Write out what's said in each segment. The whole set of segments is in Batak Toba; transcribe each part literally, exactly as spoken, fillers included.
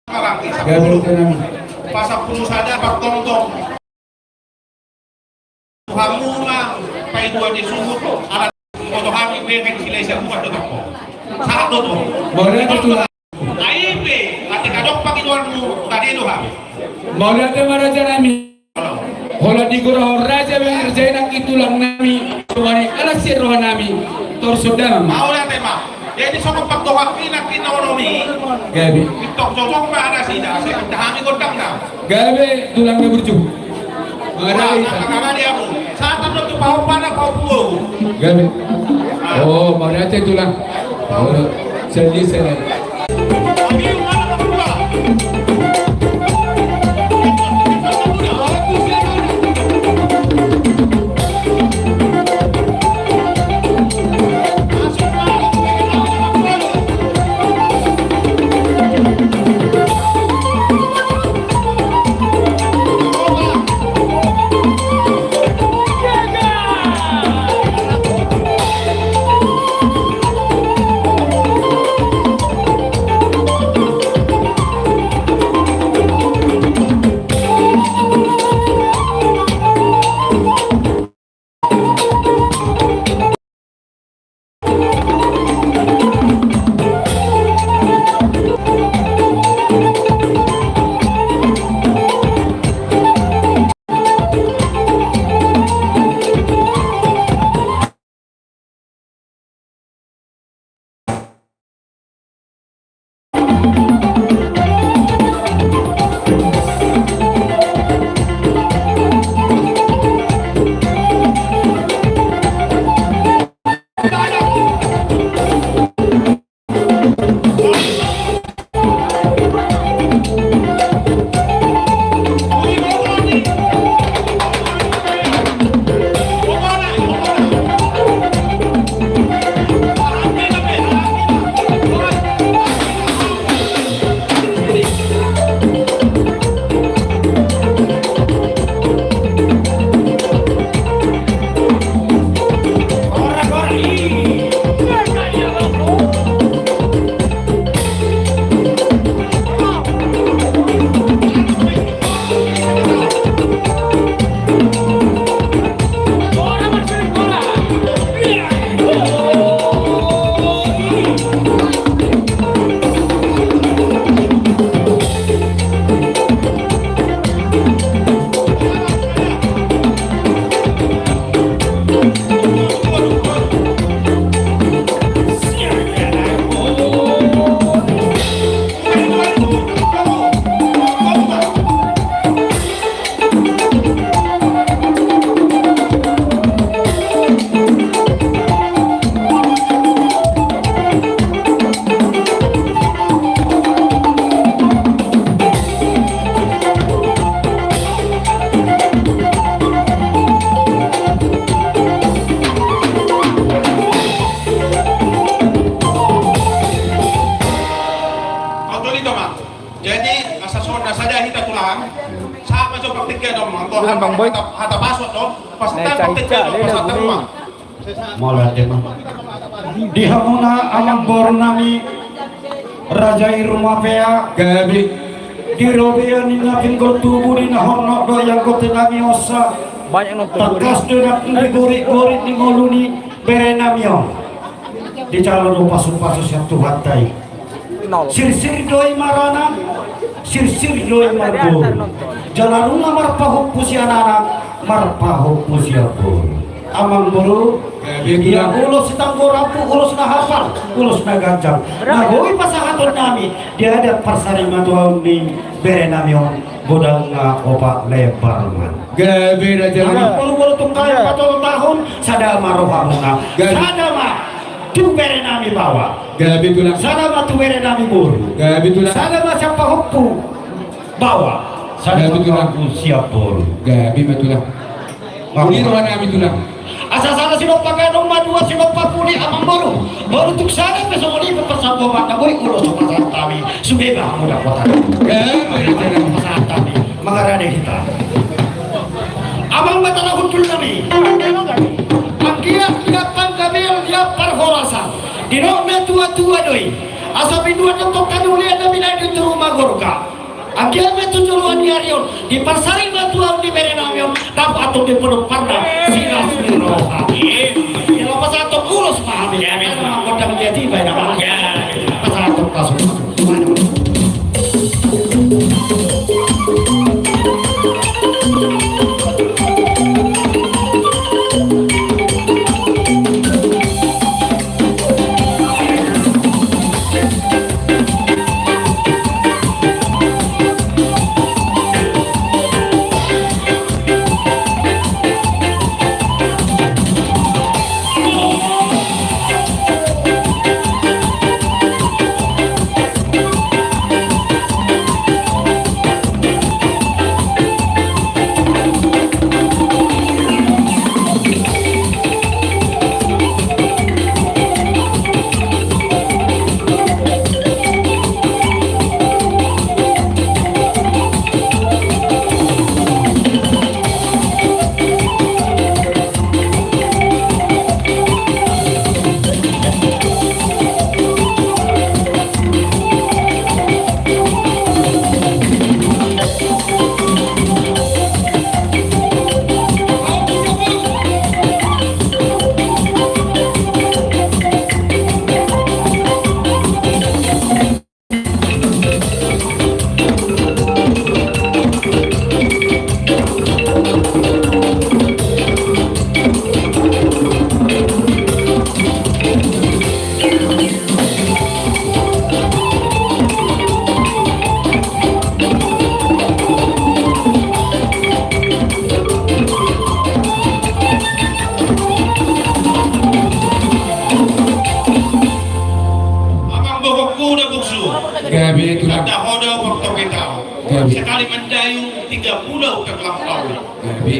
Gabe raja nami. Pasampulu sada partongtong. Hamu ma paidua ni suhut ala boto hami bereng Silahisabungan do tongko. Sahat do tong. Mauliate tulang. Ai pe ate kadok pakidoanmu tadi do hami. Mauliate ma raja nami. Holan di gora on raja mangerjai nangkin tulang nami. Cuma ni alas si roha nami. Torso damang. Mauliate ma. Jadi songon panggohak ni nangkin na onom i. Gabe. Pintok cocok ma ada sida. Saya pinta hami gondang na. Gabe tulang na burju. Mangadai. Mangadai aku. Saat anu tu pahompu anak pahompu. Gabe. Oh, mauliate tulang. Oh, sedih saya. Jadi, asa songon na sada hita tulang. Sama jo praktiknya dong, Bang Boy. Hata, hata pasok dong. Pas hata pasok dong. Mauliate ma. Di hamuna amangboru nami raja i Rumapea. Gabe. Di robean ni na pinggol tubu di na hornok do ianggote nami ossa. Tangkas do na di gorit-gorit ni ngolu ni bere nami on. Dijalo do pasu-pasu sian Tuhanta i. Sirsir do i maranak, sirsir do i marboru. Jala nunga marpahompu sian anak, marpahompu sian boru. Amangboru, ia ulos sitanggo rambu, ulos na hapal, ulos na ganjang. Na boi pasahaton nami di adat parsarimatua ni bere nami on, godang na opat lembar ma. Gabe raja nami. Amangboru, molo tung taon patolon taon, sada ma rohamuna. Sada ma tu bere nami baoa. Gabe tulang. Sada ma tu bere nami boru. Gabe tulang. Sada ma sian pahompu baoa. Sada ma tu pahompu sian boru. Gabe ma tulang. Uli roha nami tulang. Asa sada sinompa gadong ma dua sinompa pudi amangboru. Molo tung sada pe songon i pe parsaulian na boi ulos so pasahat hami. Sude ma hamu dapotan. Gabe tulang. Pasahat hami. Mangarade hita. Amang Batara Hundul nami. Anggiat ia panggabean ia parhorasan. Didok na tua-tua do i. Asa binuat na tongka ni ulia na binahen di ruma gorga. Gabe tu joloan ni ari on, dipasaring ma tu ahu di bere nami on, dapot antong di podomparna silas ni roha. Iya. Di lopas antong ulos ma hami. Iya, betul. Karena manggodang dia tiba ya, Bang. Iya. Pasal antong kasus. Amang bohongku da bungsu. Gabe tulang. Tanda hoda waktu kita. Gabe. Sekali mandayung tiga pulau terlampau. Gabe.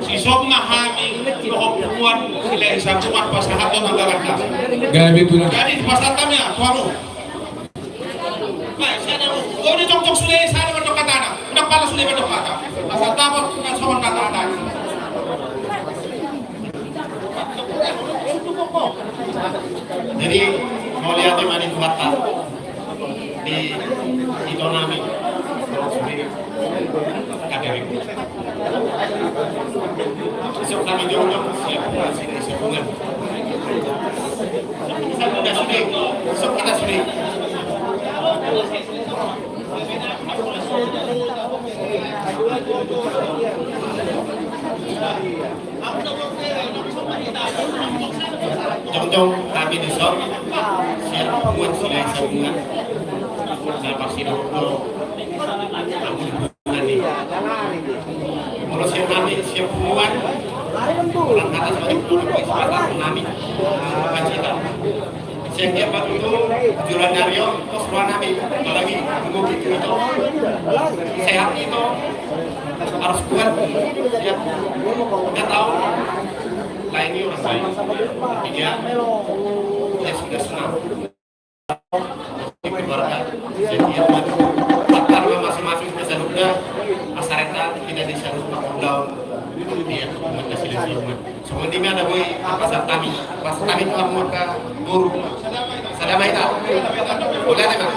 Sisoma hami dohot punguan Silahisabungan pasahaton anggaran nami. Gabe tulang. Jadi pasahat hami ya, tuamu. Baik, saya ada. Oh, ini cocok sudah, saya ada mandok kata anak. Udah pala sudah mandok kata. Pasal apa? Sudah sama kata anak. Jadi, mauliate ma di Tuhanta. Di, di tonami. Kaderek. Isuk hami jongjong, siap, masih di Sabungan. Isuk kita sude. Jongjong hami dison, sian punguan Silahisabungan. Nah, pasti dulu. Molo sian hami, sian punguan. Orang kata sebagai punguan, sebagai nami. Kacita. Sian dia waktu itu, jualan dari om, kos ruangan nami. Apalagi, tunggu gitu itu. Sehat itu. Harus kuat. Ya. Kita tahu. Lain ini orang lain. Iya. Ya sudah senang. Keluarga. Jadi, ya, karena masing-masing kita sadar, masyarakat kita di sana, Pak Undang, dia, komunikasi di sana. Sebenarnya ada boy, pasal kami, pasal kami telah muka guru. Sadar, Pak. Boleh, Pak?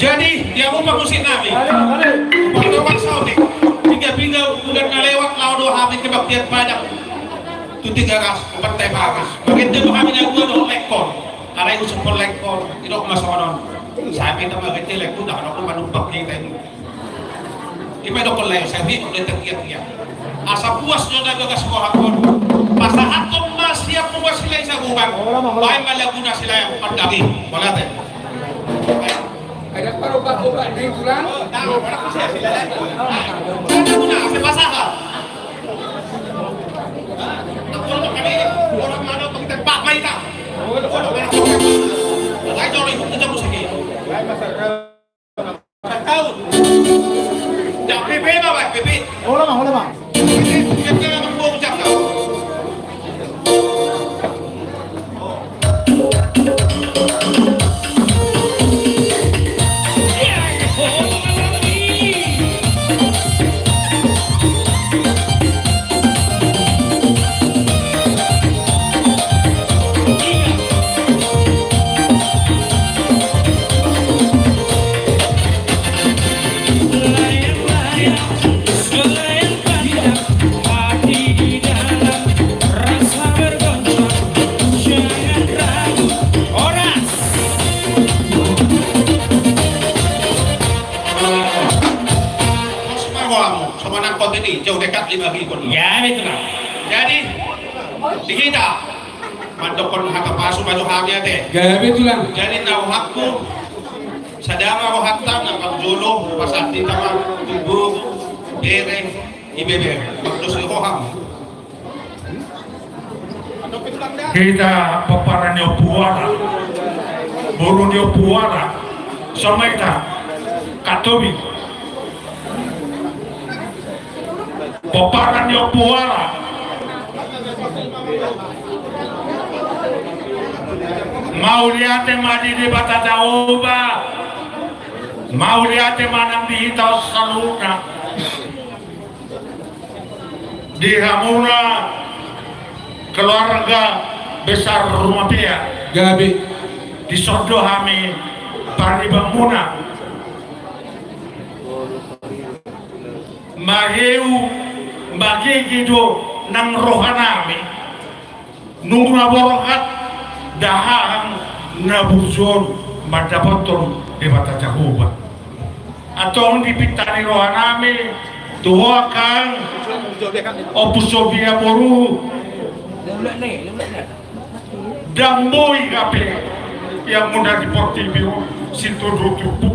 Jadi, dia mau musik nami. Pada waktu saat ini, tiga minggu bulan na lewat, lawan dua hari kebaktian pajak. Tu Tigaras, Partai Baras. Bagian dia kami dari gua dong, lekor. Alai usuk pol lekor, idok ma songon on. Sai hita ma gete lekor, dah, kalau manumpak hita i. Ima idok pol lekor, sai hita ma gete, iya, iya. Asa puas do na gagas rohakon. Pasahathon ma sian punguan Silahisabungan. Baen ma laguna Silahisabungan. Mauliate. Ada parupak-rupak di tulang. Nah, mana ku siap, siap. Ada guna, saya pasahat. Jadi, jauh dekat lima ribu. Ya, betul lah. Jadi, di kita, mandokkon hata pasu ma jo hami ate. Ya, betul lah. Jadi, na rohangku, sada ma rohanta, na parjolo, pasahat hita ma tu boru, bere, ibebere. Waktu si roham. Hita pomparan ni Ompu Wara, boru ni Ompu Wara, songon i hita, Katobi. Pomparan ni Ompu Wara. Mauliate ma di Debata Jahowa. Mauliate ma nang di hita on saluhutna. Di hamuna keluarga besar Rumapea. Gabe. Dison do hami paribanmuna. Maheu, magege do nang rohanami. Nunga borhat dahahang na burju on mandapothon Debata Jahowa. Antong dipinta ni rohanami tu ho angka Ompu Sofia boru. Ndang boi hape ianmuna di portibi on situtu tubu.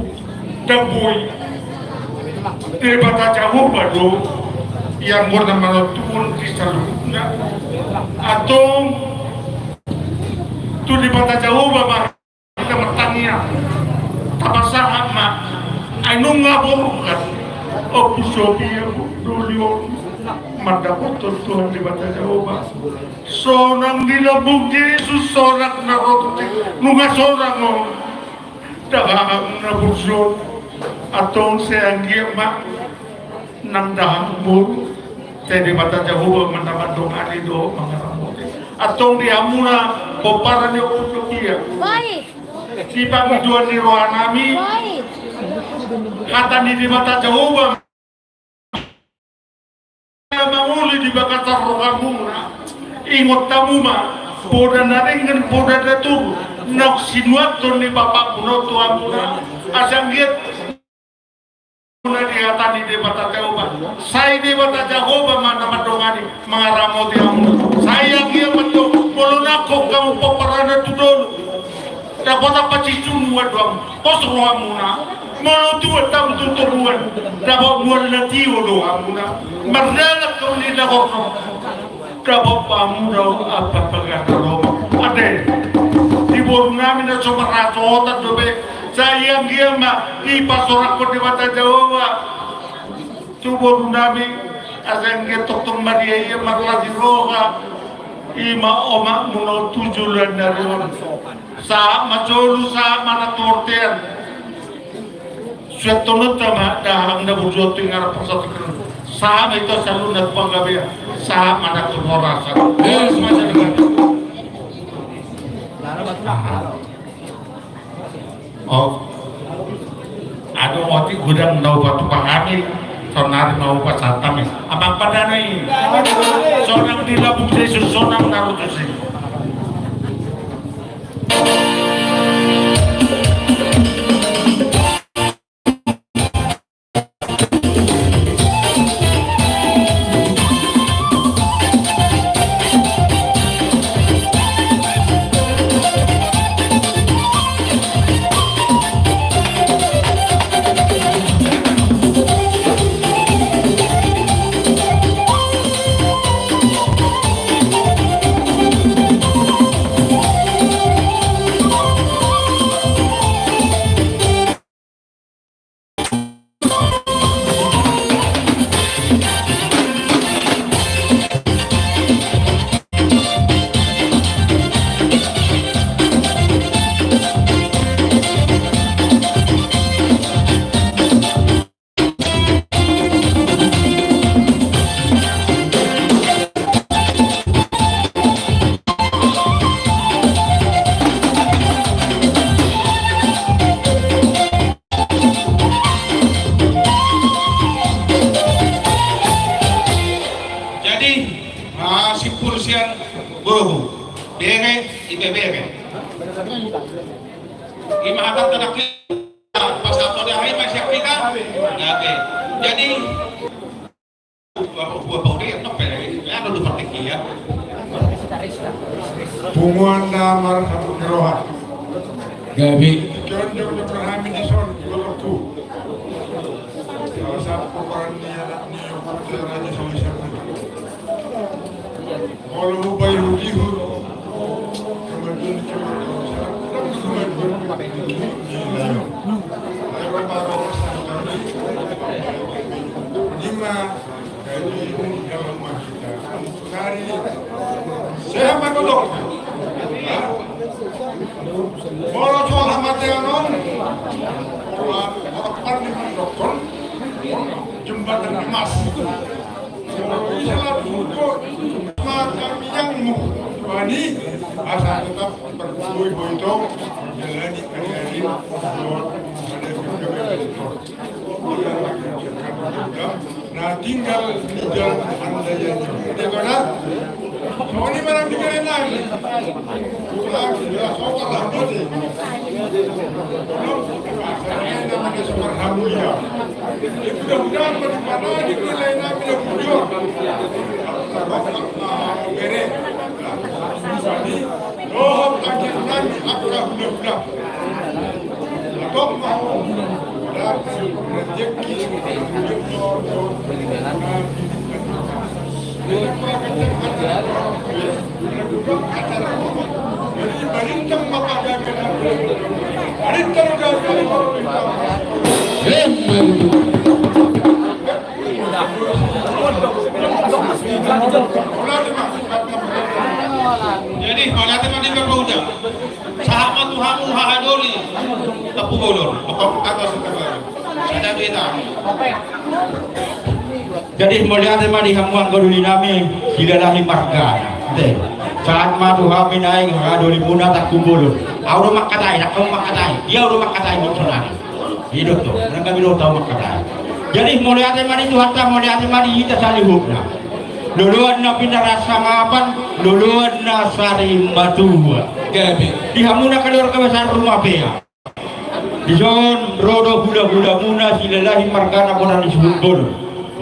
Ndang boi. Debata Jahowa do ianmuna manontuhon di saluhutna. Antong tu Debata Jahowa ma hita martangiang. Tapasahat ma. Ai nunga borhat Ompu Sofia doli on mandapothon Tuhan Debata Jahowa. Sonang di lambung Jesus, sonang na ro tu tingki, nunga sonang on. Dahahang na burju on. Antong sai anggiat ma nang dahahang boru. Sai Debata Jahowa ma na mandongani dohot mangaramoti. Antong di hamuna pomparan ni Ompu Sofia. Di pangidoan ni rohanami. Hata ni Debata Jahowa mangoli di bagasan rohamuna. Ingot hamu ma, poda na denggan, poda na togu, na sinuathon ni bapakmuna on tu hamuna. Asa anggiat na di hata ni Debata Jahowa, sai Debata Jahowa ma na mandongani mangaramoti hamu. Sai anggiat ma antong molo nangkok hamu pomparanna tu dolok. Dapot pacisunguan do hamu, pos rohamuna. Molo tuat hamu tu toruan, dapot mual na tio do hamuna. Mardalan hamu di na gokgok. Dapot hamu do ampat bagas na lomo. Ate, di borunami na so marhasohotan dope, sai anggiat ma dipasoranghon Debata Jahowa tu borunami, asa anggiat tongtong ma dia ia marlas ni roha. I ma omakmuna on tu joloan ni ari on. Sahat ma solu, sahat ma nang tu bontean. Suanhononta ma dahahang na burju on tu inganan parsatongkinan. Sahat ma hita saluhutna tu panggabean. Sahat ma nang tu horas. Horas ma saluhutna. Oh. Adong otik godang na hupatupa hami, saonari ma hupasahat hami. Amang pardana i. Sonang di lambung Jesus, sonang na ro tusi. Anda marhatu keroha. Gabe. Jongjong do hami dison, botoku. Salah satu peran ni anak ni Raja Salisana. Kalau mau bayar dihut, kemajuan, kemajuan, kemajuan. Lima. Jadi, dalam kita. Sari. Sehat ma, Godok. Molo soal hamatean on, soal harapan di dokter, jembatan emas. Molo bisa langsung ke mata miangmu, Bani, asa tetap berkumpul boito, menjalani hari-hari. Na tinggal di jalan andaian. Dia mana? Kau ini mana tinggal enak? Pulang, dia soal lah, bos. Saya namanya Sumar Hamulya. Dia mudah-mudahan pada mana di nilai nabi dan bujur. Bere. Jadi, dohot angin nami angka hula-hula. Jadi, mauliate ma di Bapa Uda. Sahat ma tu hamu hahadoli Tampubolon. Pokok kata sekarang. Sada beta. Jadi, mauliate ma di hamu angka doli nami Silalahi margana. Te. Sahat ma tu hami nai hahadoli muna Tampubolon. Au do mangkatai, ndang hamu mangkatai. Ia au do mangkatai, mungkin nai. Hidup tu, nang kami do tau mangkatai. Jadi, mauliate ma di Tuhanta, mauliate ma di hita saluhutna. Loloan na pinarsangapan, loloan na sari matua. Gabe. Di hamuna keluarga besar Rumapea. Dison ro do hula-hula muna Silalahi margana bona ni suhut bolon.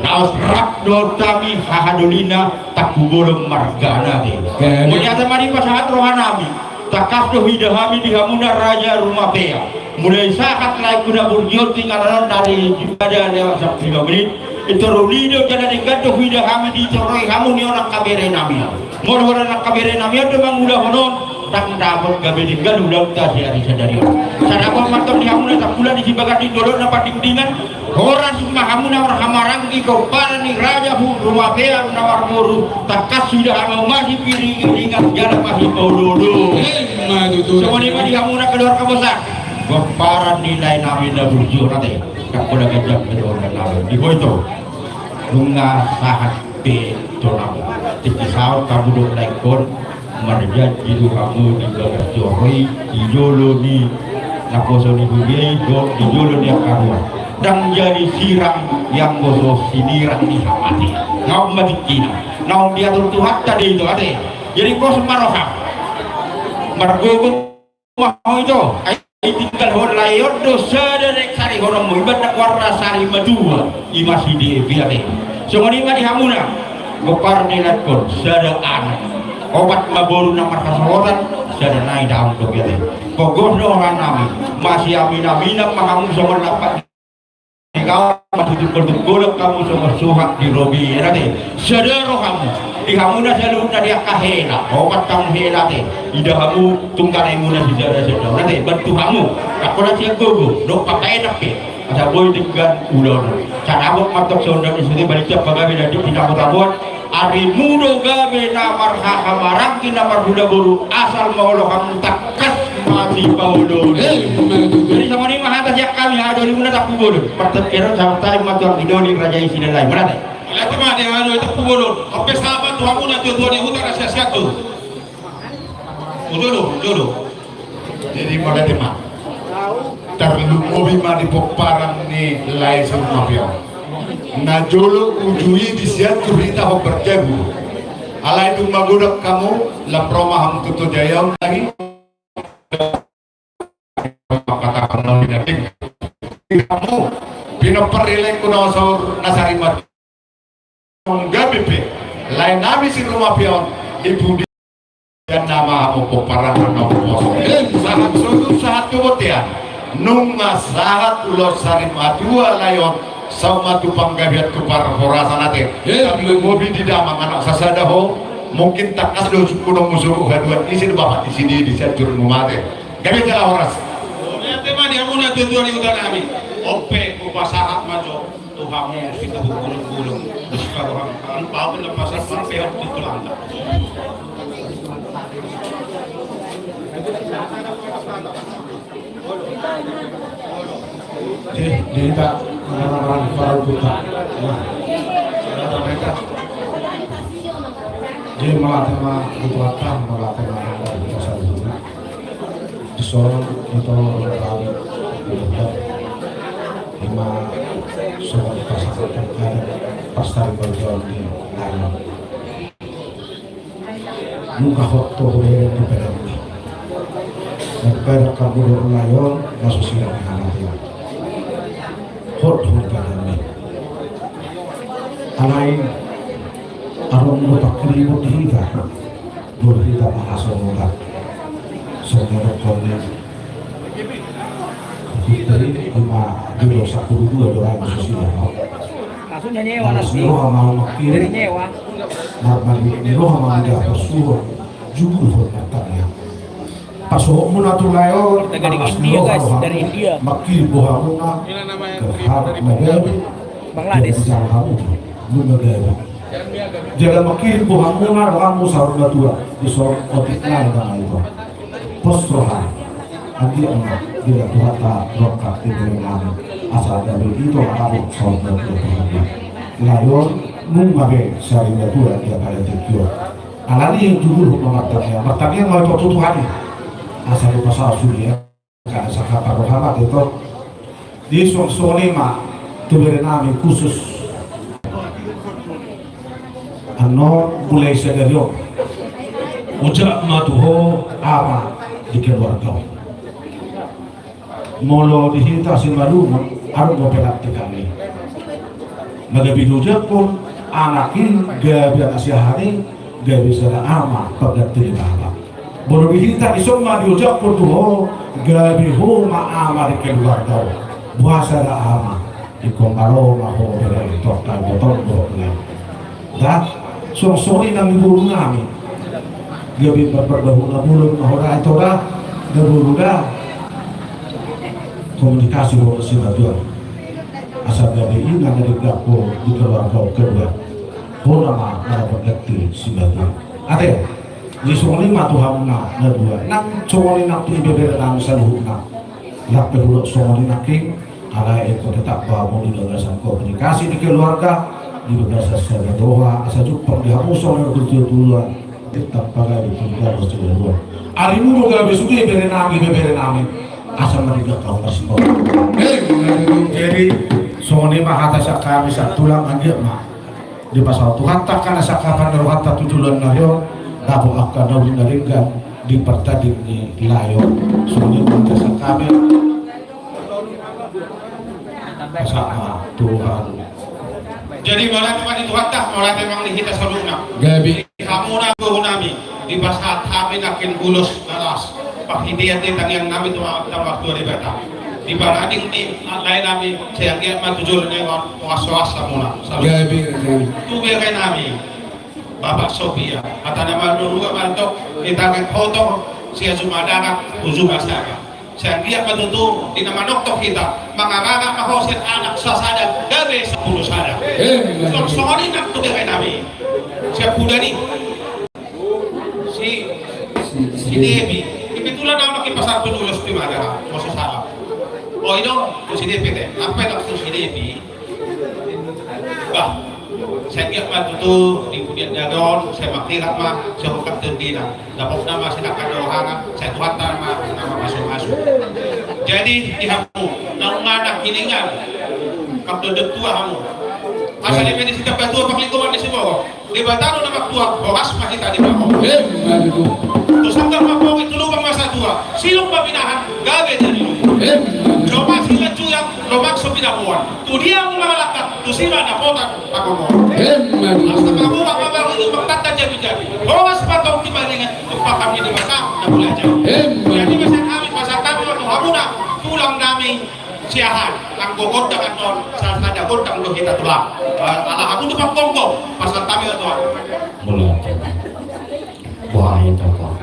Laos rap dohot hami hahadolina Tampubolon margana te. Gabe. Mauliate ma di pasahat roha nami. Tangkas do huida hami di hamuna Raja Rumapea. Mulai sahat laengku na burju on tu inganan on, na di jumada lewat sampulu lima menit. Intor uli do jala denggan do huida hami ditoroi hamu ni on angka bere nami. Molo holan angka bere nami on do mangulahon on, ndang dapot gabe denggan ulaonta siari sadari on. Sadapot mantong di hamuna Tampubolon di sibagas di dolok na pandingdingan. Horas ma hamu na marhahamaranggi, pomparan ni Raja Hu-, Rumapea na marboru, tangkas huida hamu masipiring-iringan jala masipaolo-olo. Ima tutu. Songon i ma di hamuna keluarga besar. Pomparan ni lae nami na burju on ate. Ndang pola ganjang keluarga nami. Di ho ito. Nunga sahat pe tonang. Tingki saut hamu dohot laengkon. Marjanji do hamu di bagas joro i, di jolo ni naposo ni huria i, dohot di jolo ni angka ruar. Ndang jadi sirang ianggo so sinirang ni hamate. Naung matingkina. Naung diatur Tuhanta do ito ate. Jadi pos ma roham. Margogo ma ho ito. Ai tinggalhon lae on do sada na sarihonon muna, i ma na goarna sari matua, i ma si Devi ate. Songon i ma di hamuna, pomparan ni laengkon, sada anak. Opat ma boru na marhasohotan, sada nai daong dope ate. Pogos do roha nami, masiamin-aminan ma hamu songon lampak di gaol, masitungkol-tungkolan hamu songon suhat di robi, ate. Sada rohamu, di hamuna saluhutna di angka hela, opat hamu hela ate. Ida hamu tunggal aimuna sisada-sada. Ate, bantu hamu. Anggo na sian gogo, dohot papaenak pe. Asa boi denggan ulaon. Sanabot mantong songon na nisude balitta pagabe na di pinambotaboan. Arimu do gabe na marhahamaranggi na marhula boru asal ma olo hamu tangkas masipaolo. Jadi songon i ma hata sian hami hahadoli muna Tampubolon. Partemperon sahat ma tu anggi doli raja i Silalahi. Mauliate ma di hahadoli Tampubolon. Ampe sahat tu hamu na tuatua ni huta na sian-sian tu. Ujolo, ujolo. Jadi mauliate ma. Tarlumobi ma di pomparan ni lae si Rumapea on. Na jolo uju i di sian tu hita hombar jabu. Alai dung magodang hamu, lam ro ma hamu tu Toja i on lagi. Hamu, pinompar ni laengku na saur na sari matua. Gabe pe, lae nami si Rumapea on, di pudi Sian nama hamu pomparan na umposo. Sahat solu sahat tu bontean. Nunga sahat ulos sari matua lae on. Sauma tu panggabean tu parhorasan ate. Tapi bobi di damang anak sasada ho. Mungkin tangkas do sungkun on musuh haduan isi do bapak di sini di sian juru mate. Gabe jala horas. Ate ma di hamuna tutua ni huta nami. Ope upasahat ma jo. Tu hamu sitahu bulung-bulung. Terus baru hamu, hamu bau na pasal sampai waktu itu landa. Jadi, jadi tak marah-marah para buta. Nah, ada mereka. Jadi malah tema itu apa? Malah tema pasal itu. Dison ito rorobari di Bodan. Ima songon pasahaton adat pasta di parjaon ni lae on. Nunga hot ho hubereng di badanmi. Nunga hot ho hubereng di badanmi. Hot ho hubereng di badanmi. Alai adong do pangkirimon di hita. Dua hita ma hasongotan. Songon na dokkon ni hita i ima jolo sampulu dua do raja susila. Malas ni roha ma mangkirim. Marmali ni roha ma mida parsuhon. Jugul hot martangiang. Pasohotmuna tu lae on. Malas ni roha ma mangkirim bohamuna. Gabe na gabe. Jadi jala hamu nunga gabe. Jala mangkirim bohamuna dohot hamu saur matua. Dison otik lae na ma ito. Pos roha. Anggiat ma di Tuhanta rongkap di bere nami. Asa gabe ito ma hamu saur matua tu hamu. Lae on nunga be sari matua di apala tingki on. Alani jugul hot ma martangiang. Martangiang ma ito tu Tuhan i. Asa dipasahat sude. Kada sangkap roha ma ito. Di suang songon i ma tu bere nami khusus. Annon mulai sadari on. Ojak ma tu ho ama di keluarga on. Molo di hita simalungun adong do pelatih kami. Na gabe diojakhon anak i gabe anak siahaan i. Gabe sada ama pangganti ni bapa. Molo di hita dison ma diojakhon tu ho, gabe ho ma ama di keluarga on. Boha sada ama, ingkon malo ma ho bere, tongka gotong do ho bere. Da, songon i nang di boru nami. Gabe parbahuna bolon ma ho da, ito da, da boru da. Komunikasi ho simatua. Asa gabe inang na denggan ho di keluarga on kedua. Ho nama na pangganti simatua. Ate, di songon i ma tu hamuna na dua. Nang songon i nang tu ibebere nami saluhutna. Lam pe hulok songon i nangkin, alai ingkon tetap bamu di bagasan komunikasi di keluarga, di bagasan sada roha, asa jumpang di hamu songon i na bertutur-tutur. Tetap pagabe tu gabe tu gabe. Arimu do gabe sude bere nami, bebere nami. Asa ma di gabe hamu marsimbol. Jadi songon i ma hata sian hami sahat tulang, anggiat ma dipasahat Tuhanta angka na sangkapan ni rohanta tu joloan ni ari on, dapot angka na uli na denggan di partanding ni lae on. Songon i ma hata sian hami. Pasahat ma Tuhan. Jadi mauliate ma di Tuhanta, mauliate ma di hita saluhutna. Gabe. Hamuna boru nami, dipasahat hami nangkin ulos na las. Parhitean ni tangiang nami tu Amanta Martua Debata. Di parading ni lae nami, sai anggiat ma tu joloan ni ari on, horas-horas hamuna. Gabe, gabe. Tu bere nami, Bapak Sopia, hata na marnurua ma antong, di tangan hotor, sian juma darat, tu juma saga. Sai anggiat ma tutu, di na manongtong hita, mangarangap ma ho sian anak sasada, gabe sampulu sada. Emma. Songon i nang tu bere nami. Sian puda ni si, si, si Debi. Kebetulan au nangkin pasahat tu ulos tu Madara, molo so sala. O, i do, tu si Debi te. Ampe nang tu si Debi. Bah, sai anggiat ma tutu di pudian ni ari on, sai mangkirap ma, sai hongkap tondina. Dapot nama sinangkan do rohana, sai Tuhanta ma na mamasu-masu. Jadi di hamu naung anak hiningan, angka dondon tua hamu. Asa dipe ni sitambatua panglinggoman ni Siborok. Debata do na mambuat, horas ma hita diparorot. Emma tutu. Tu sanggar ma pongit, tu lubang ma satua, siluk ma pinahan, gabe jadi luhut. Emma tutu. Joma silanjujang, lomak so pinaboan. Tu dia muna mangalangka, tusi ma dapotan pagogoan. Emma tutu. Asa pagogoan ma baru i, martanda jabi-jabi. Horas ma tong di baringan, tumpahna Jadi pasahat hami, pasahat hami ma tu hamuna tulang nami Siahaan, anggo gondang annon, sa-, sada gondang do hita tulang. Ala hamu do pangkongko, pasahat hami ma tulang. Mauliate. Boha hita, Pak?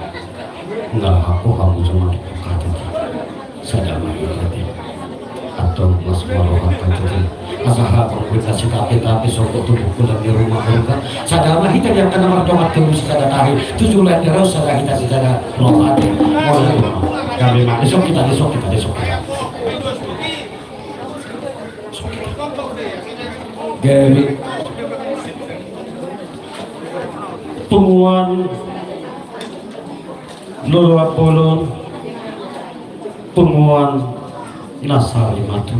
Nda laho hamu jumadi pangkatiti. Sada ma hita te. Antong mas maroha pangkatiti. Asa hapang kuita sitape-tape songkot tu bukulan di rumah rumah. Sada ma hita di angka na mardongan tu sada tahi. Tujuh lain darau sada hita sisada roha te. Mauliate. Kami ma. Besok kita, besok kita, besok kita. Gabe. Punguan Lolo Apolon, punguan na sari matu.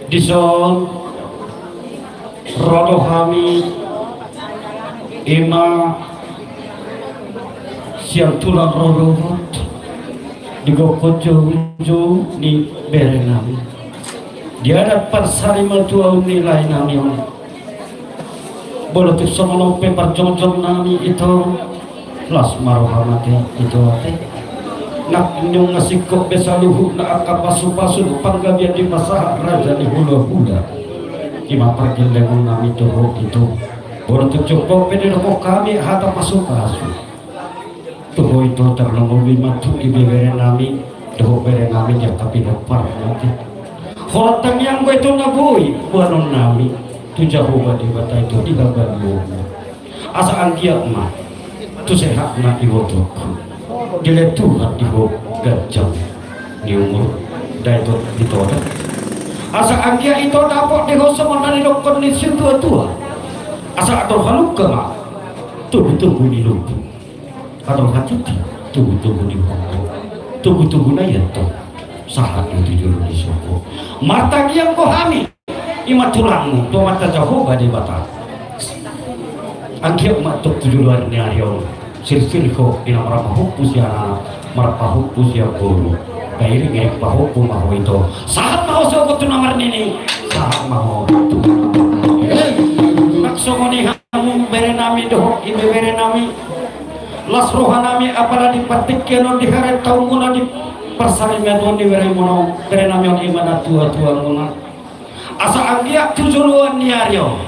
Dison ro do hami ima sian tulang rorobot di gokhon joujou ni bere nami. Di adat parsarimatua ni lae nami on. Molo tung songon on pe parjongjong nami ito, las ma roha ma te ito ate. Nang nunga singkop be saluhutna angka pasupasu panggabean dipasahat raja ni hulahula. Ima pargellengon nami tu ho ito. Molo tung singkop be didokkon hami hata pasupasu. Tu ho ito tarlumobi ma tu ibebere nami, dohot bere nami di angka pinompar nami. Holan tangiang do ito na boi boanon nami tu Jahowa Debata ito di habaluon. Asa anggiat ma tu sehatna ibotongku, dilean Tuhan di ho ganjang ni umur, da ito ditoda. Asa anggiat ito dapot di ho songon na nidokkon ni situatua. Asa adong halumpang ma tubutubu ni lombu. Adong hatiti tubutubu ni lombu. Tubutubu na i antong sahat do tu jolo ni sopo. Martangiang do hami, ima tulangmu tu Amanta Jahowa Debata. Anggiat ma antong tu joloan ni ari on, sirsir ho di na marpahompu sian anak, marpahompu sian boru. Pairingiring pahompu ma ho ito. Sahat ma ho sogot tu na marnini. Sahat ma ho tu na marnini. Nang songon i hamu bere nami dohot ibebere nami. Las roha nami apala di partingkian on di haretaonmuna di parsarimatuaon ni bere muna on, bere nami on ima natuatuamuna. Asa anggiat tu joloan ni ari on,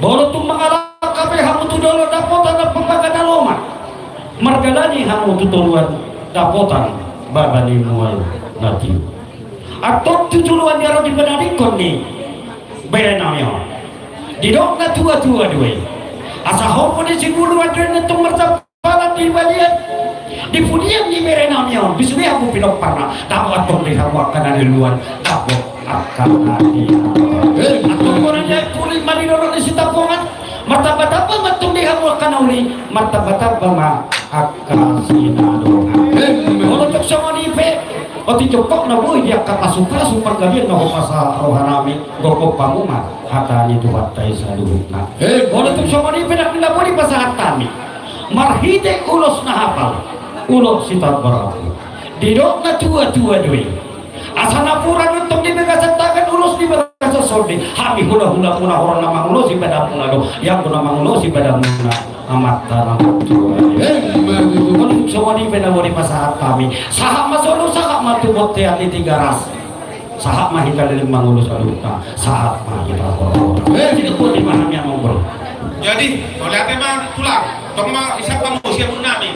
molo tung mangalangka pe hamu tu dolok dapotan na pambaga na lomak, mardalani hamu tu toruan dapotan baba ni mual na tio. Antong tu joloan ni ari on di panadingkon ni bere nami on, didok natuatua do i. Asa horbo ni sibulu adren na tung marsa- Pala di balian, di pudian ni bere nami on, di sude hamu pinomparna, dapot antong di hamu angka na lelua, dapot angka na lelua. Antong bona dia puli ma di dolok ni Sitapongan, martambatamba ma antong di hamu angka na uli, martambatamba ma angka sinadongan. Molo tung songon i pe, otik jongkok na boi di angka pasupasu panggabean na hupasahat roha nami, gokhon hamu ma hata ni Tuhanta i saluhutna. Molo tung songon i pe nang na boi dipasahat hami. Marhite ulos na hapal, ulos sitambar abu. Didok natuatua do i. Asa napuran antong di bagasan tangan, ulos di bagasan sondi. Hami hulahulamuna holan na mangulosi badamuna do. Ianggo na mangulosi badamuna Amanta na martua. Molo tung songon i pe na boi dipasahat hami. Sahat ma solu, sahat ma tu bontean ni Tigaras. Sahat ma hita leleng mangolu saluhutna, sahat ma hita horhor. Jadi, mauliate ma tulang, tong ma isap hamu siamun nami.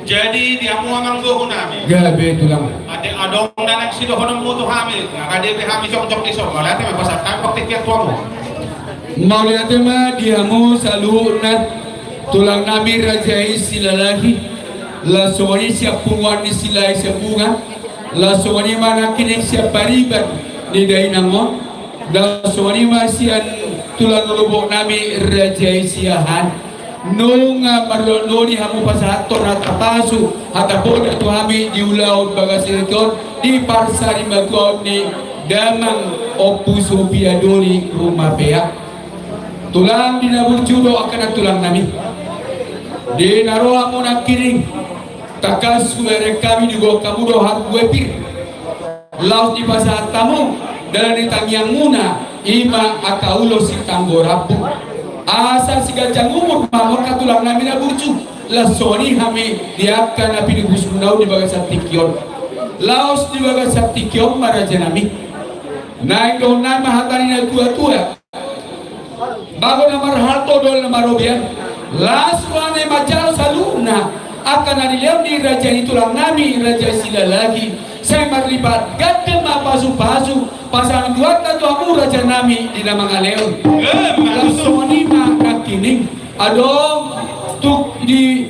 Jadi, di hamu amangboru nami. Gabe tulang. Ate adong na naeng sidohononmu tu hami, nga gabe be hami jongjong dison, mauliate ma pasahat hami bakti piak tu hamu. Mauliate ma di hamu saluhutna, tulang nami raja i Silalahi. Laos songon i sian punguan ni Silahi Sabungan, laos songon i ma nangkining sian pariban ni dainang on, laos songon i ma sian tulang lolobok nami raja i Siahaan. Nunga marlondoni hamu pasahathon hata pasu, hata poda tu hami di ulaon bagas i on, di parsarimatuaon ni damang Ompu Sopia Doli Rumapea. Tulang, di na burju do angka na tulang nami. Di na ro hamu nangkining, tangkas hubereng hami di gokhon hamu do harbue pir. Laos dipasahat hamu dalan ni tangiangmuna, ima angka ulos sitanggo rambu. Asa siganjang umur ma hamu angka tulang nami na burju. Laos songon i hami di angka na pinubus muna on di bagasan tingki on. Laos di bagasan tingki on ma raja nami. Naeng dohonon nami ma hata ni na tua-tua. Bagot na marhalto, dohot na marobean. Las rohana manjalo saluhutna angka na nilehon ni raja ni tulang nami, raja Silalahi. Sai marlipat ganda ma pasu-pasu, pasahat tu hamu raja nami di na mangaleon. Las songon i ma nangkining. Adong tuk di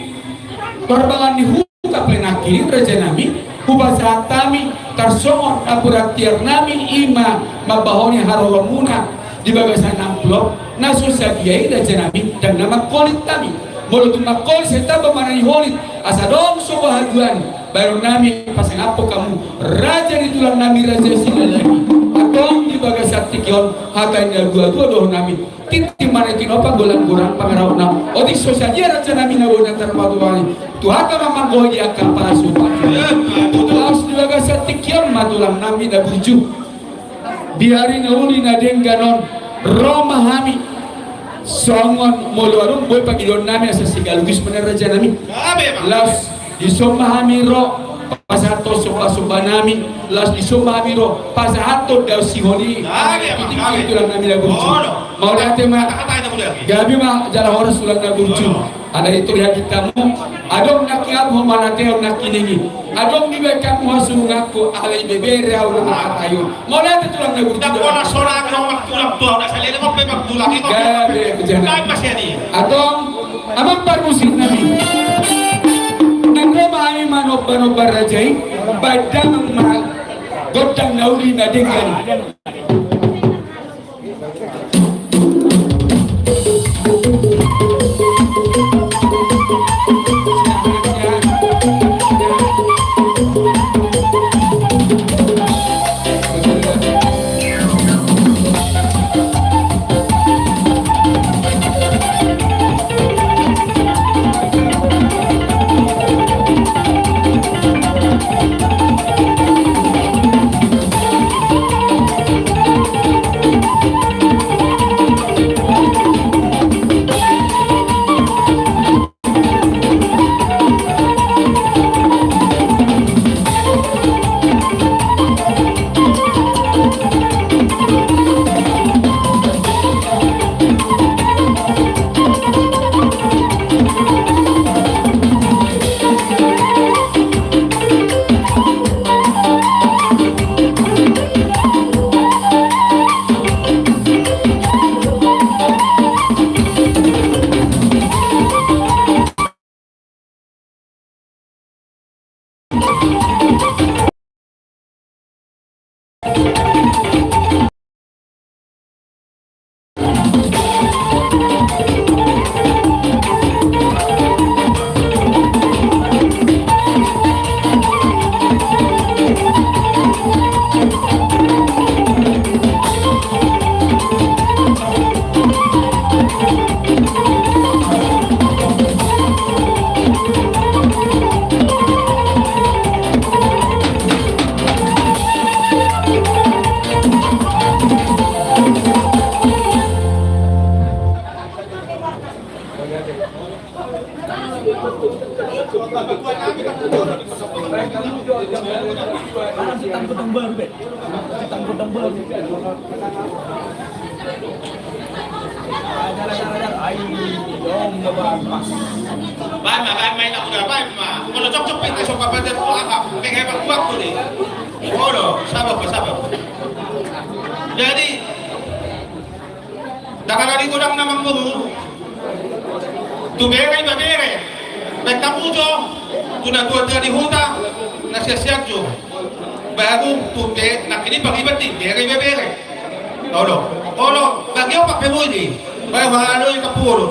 parbangan ni hu- Tapi nangkining raja nami, hupasahat hami tarsongon napuran tiar nami, i ma mambahen haroro muna di bagasan amplop na so sadia i raja nami, ndang na mangholit hami. Molo tung mangholit sai tamba ma na niholit, asa adong so haduan, bahenon nami pasangaphon hamu raja ni tulang nami raja Silalahi. Adong di bagasan tingki on hata ni na tua-tua dohonon nami. Tintin ma na tinopa, golang-golang pangarahutna. Otik so sadia raja nami na boi na tarpatupa i, Tuhanta ma manggohi angka pasupasu. Laos di bagasan tingki on ma tulang nami na burju. Di ari na uli na denggan on ro ma hami. Songon molo adong boi pangidoan nami asa sigalugus ma na raja nami. Laos dison ma hami ro pasahathon somba-somba nami, laos dison ma hami ro pasahathon dao sihol i. Amin, amin. Tulang nami na burju. Mauliate ma. Gabe ma jala horas tulang na burju. Alai tu dia hita mu, adong nangkin hamu hamataion nangkining i. Adong dibahen hamu hasurunganku, alai bebere ahu na manghataion. Mauliate tulang na burju. Gabe, jana. Adong Amang parmusik nami. Nang ro ma hami manomba-nomba raja i, bahen damang ma gondang na uli na denggan i. Baen ma, baen ma, inang uda, baen ma. Molo cocok pe, so papajar tu aha, pe hebat buat tu di. Olo, sabar, sabar. Jadi, dangka na di godang na manggoru. Tu bere ibebere. Baen hamu jo tu natuatua di huta na siansian jo. Baru tu be, nangkining pangidoan di bere ibebere. Olo, olo, bagi opat pe boi di. Baru haloi kapulu.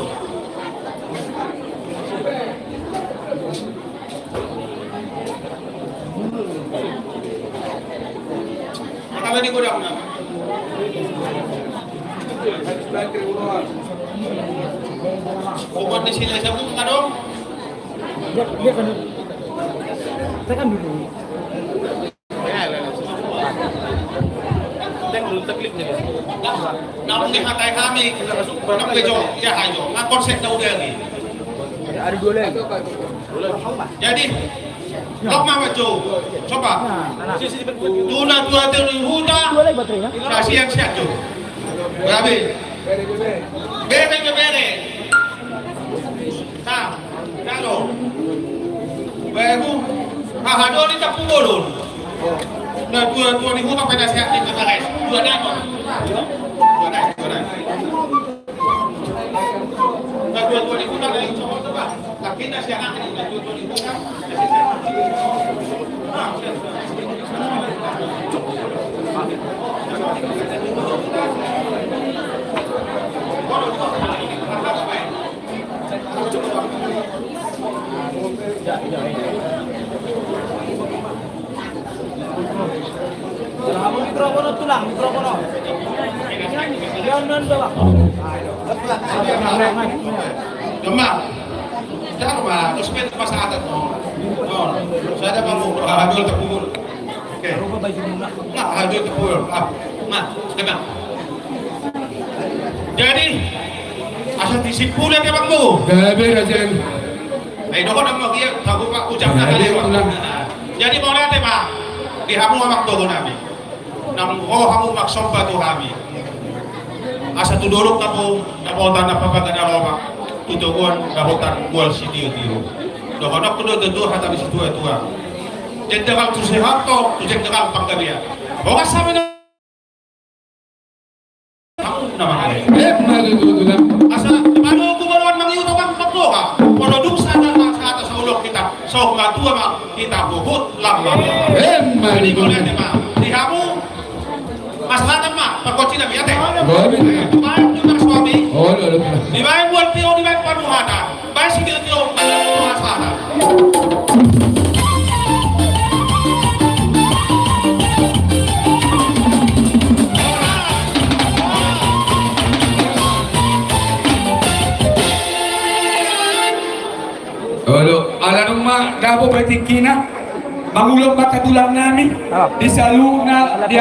Apa di godang na? Pokok di sini sabu kadong. Dia, dia kan, saya kan dulu. Naung dihatai hami, naung bejo, ya hajo, ngakon sekda udah ni. Jadi, lok ma jo, coba. Tuna tua telu huta, na sian sian jo. Berabe. Bere, bere. Nah, jalo. Bae hu, aha do ni tapu bolon. Na dua, dua ni hu, apa na sehat ni kata guys. Dua dano. Dua dano, dua dano. Na dua, dua ni hu, na dua ni hu, coba. Tapi na sehat ni, na dua, dua ni hu, kan. Mikrofono tulang, mikrofono. Halo. Jomma. Jomma. Terus beta pasahat, no. No. Saya ada bangun, ada terpukul. Oke. Nah, ada terpukul. Ah, nah, tenang. Jadi, asa disipuli ate, Bang, bu. Gabe, Rajen. Eh, dohot amang, iya, tahu, Pak, ucap. Gabe, na kali, Pak. Jadi, mauliate, Pak. Di hamu, amang, dohot nami. Nang ro hamu marsomba tu hami. Asa tu dolok na po, na pota na papaga na loma. Tu toguan na pota mual sitio-tio. Dohononku do tutu hata ni situa-tua. Jenderal tu sehat to, tu jenderal panggabean. Bogas hami na. Hamu na mangale. Emma tutu, tulang. Asa, panoku baruan mangiu tobang panggoha. Polo dung sada na sada saulok hita. Saur matua ma hita huhut lam ma. Emma tutu. Jadi, mauliate ma. Di hamu, masalahna ma, pargonsi nami ate. Gabe. Dibaen tu na suami. Olo, olo. Dibaen buat tio, dibaen panuhatan. Baen sitio-tio, panuhatan. Olo, ala dung ma dabo pe tingkina, mangulon ma tulang nami, di saluhutna, di